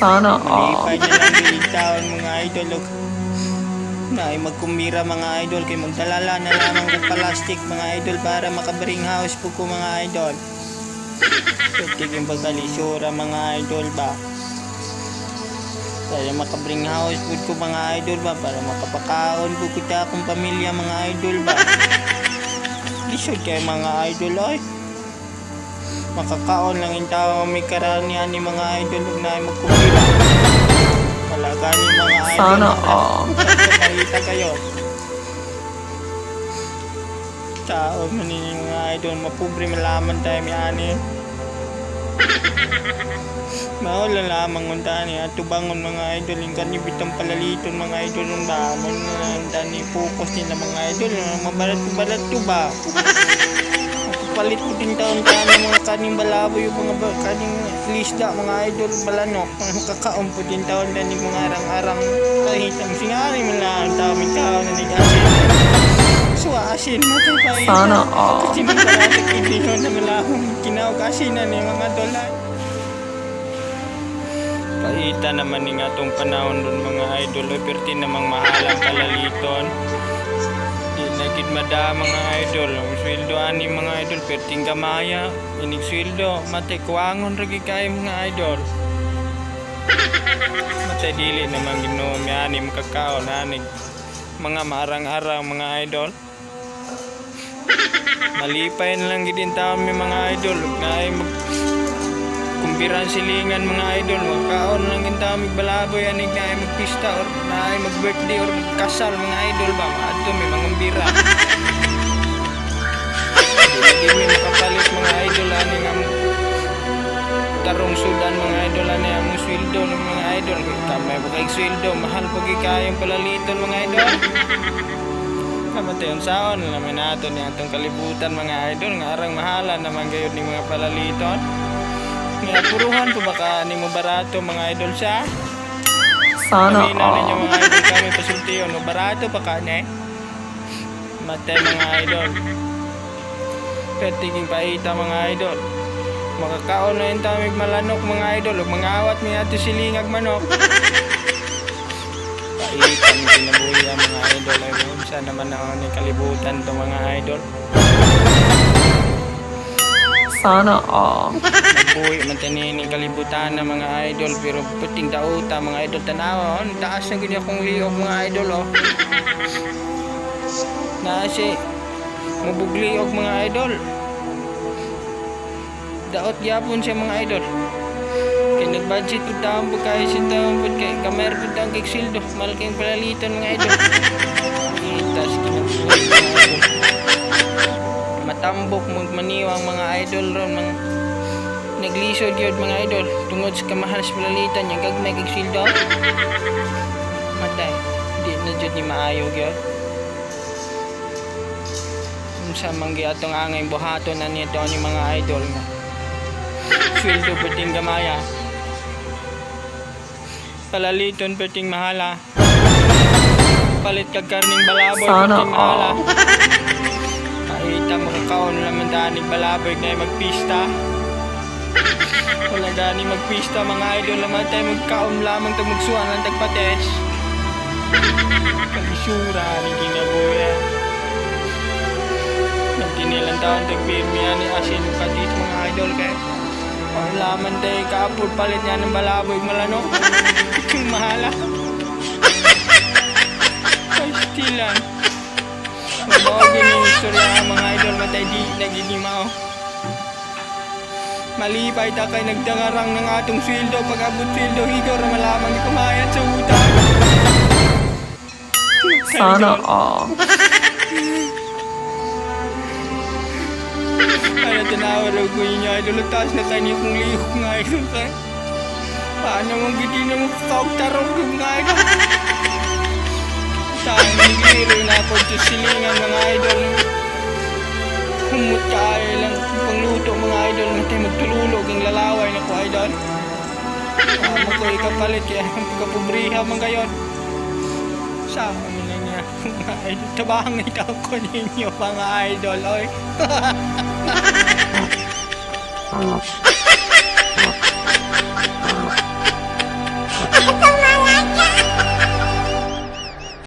Sana all. Malipay na lang din taon, mga idol, og naay magkumira, mga idol, kay magdalala na lamang kong plastic, mga idol, para maka-bring house po ko, mga idol. Pwede yung pagkalisura, mga idol ba, para maka-bring house po ko, mga idol ba, para makapakaon po ko ta akong pamilya, mga idol ba. Lisod kay, mga idol, ay makakaon lang yung tao may karanian ni, mga idol, ug naay magkumira. Wala gani, mga idol. Sana all. Pakita kayo. Tao man ninyo, mga idol, mapobre malaman tayo mi ani. Mao lang lamang unta ni ato bangon, mga idol, yung kanibitang palaliton, mga idol, ang ba mo na ni focus nila, mga idol, mabalat-balat to ba. Palit ko din taon taon ng mga kaning balaboy, yung mga kaning lisda, mga idol, balanok, mga makakaon po din taon na ni mga arang-arang kahitang singari man lang ang tao may tao na nag-asin. So asin matay pa. Sana all. Kasi may karating hindi nyo na malahong kinawag asinan ni mga dola. Paita naman ni nga tong panahon dun, mga idol, oy, perti namang mahalang palaliton. Di na gid mada, mga idol. Ang sweldo ani, mga idol, perting gamaya. Inig sweldo, matay kuwangon ra gid kayo, mga idol. Matay dili naman Ginoo mi ani makakaon ani mga maarang-arang, mga idol. Malipay na lang gid in taon mi, mga idol. Ug naay mag kumbiran silingan, mga idol, magkaon lang gid taon mig balaboy anig naay magpista or naay mag birthday or kasal, mga idol ba, maadto mi mangumbira. Di mi makapalit, mga idol, ani nga tarong sudan, mga idol, ani among sweldo ng mga idol. Kamay pa kay sweldo, mahal pa gyud kayong palaliton, mga idol. Kamatay saon naman nato ni atong kalibutan, mga idol, nga arang mahala naman gayud ni mga palaliton. Nga puruhan po baka ni mo barato, mga idol, siya. Sana Kami na ninyo all. mga idol, kami pasultiyon no barato pa ka ni. Matay, mga idol. Pertiging paita, mga idol. Makakaon na yung tamig malanok, mga idol, ug mga awat mi ato silingag manok. Paita ni kinabuhi ang mga idol, ay unsa naman na ni kalibutan to, mga idol. Sana all. Nabuhi man tanin ni kalibutan na, mga idol, pero puting dauta, mga idol, tanawa oh, taas na gid akong liog, mga idol, oh. Na si mubugliog, mga idol. Daot gyapon siya, mga idol. Kay nag-budget pud taon pud kay si taon pud kay kamer pud taon kay sweldo, mahal kayong palaliton, mga idol. Itas kinabuhi, mga idol. Matambok magmaniwang, mga idol, ron mga naglisod yun, mga idol, tungod sa kamahal sa palalitan yung gagmay kay sweldo. Matay di na jud ni maayo gyud. Unsa man gyud atong angay buhaton na nito ni, mga idol, nga sweldo perting gamaya, palaliton perting mahala, palit kag karning balaboy Sana perting mahala. All. Kahit makakaon naman danig balaboy na magpista. Wala gani magpista, mga idol, naman tayo magkaon lamang tag magsuan ng tagpates. Kalisura ni kinabuya. Nagtinilan taon tagpirmi ani asin patis, mga idol, kay wala man tayo kaapod palit niya ng balaboy malanok. Yung mahala. Pastilan. Mabawag ni istorya, mga idol, matay di naginimao. Malipay ta kay nagdangarang ng atong sweldo, pag abot sweldo higaw ra malamang kumayat sa utang. Sana all. Ano tanawa raw ko inyo, idol, ang taas na tayo kong lihok nga, idol, kay. Paano mong gidi na mo kakaog tarong mga idol? Tayo nagliro na ako sa silingan, mga idol. Humot tayo lang pangluto, mga idol. Matay magtululog ang lalaway na ko, idol. Mo ko ikapalit kaya ang pagkapobriha man gayon. Sa amin na niya, mga idol. Tabangit ako ninyo, mga idol. Oy.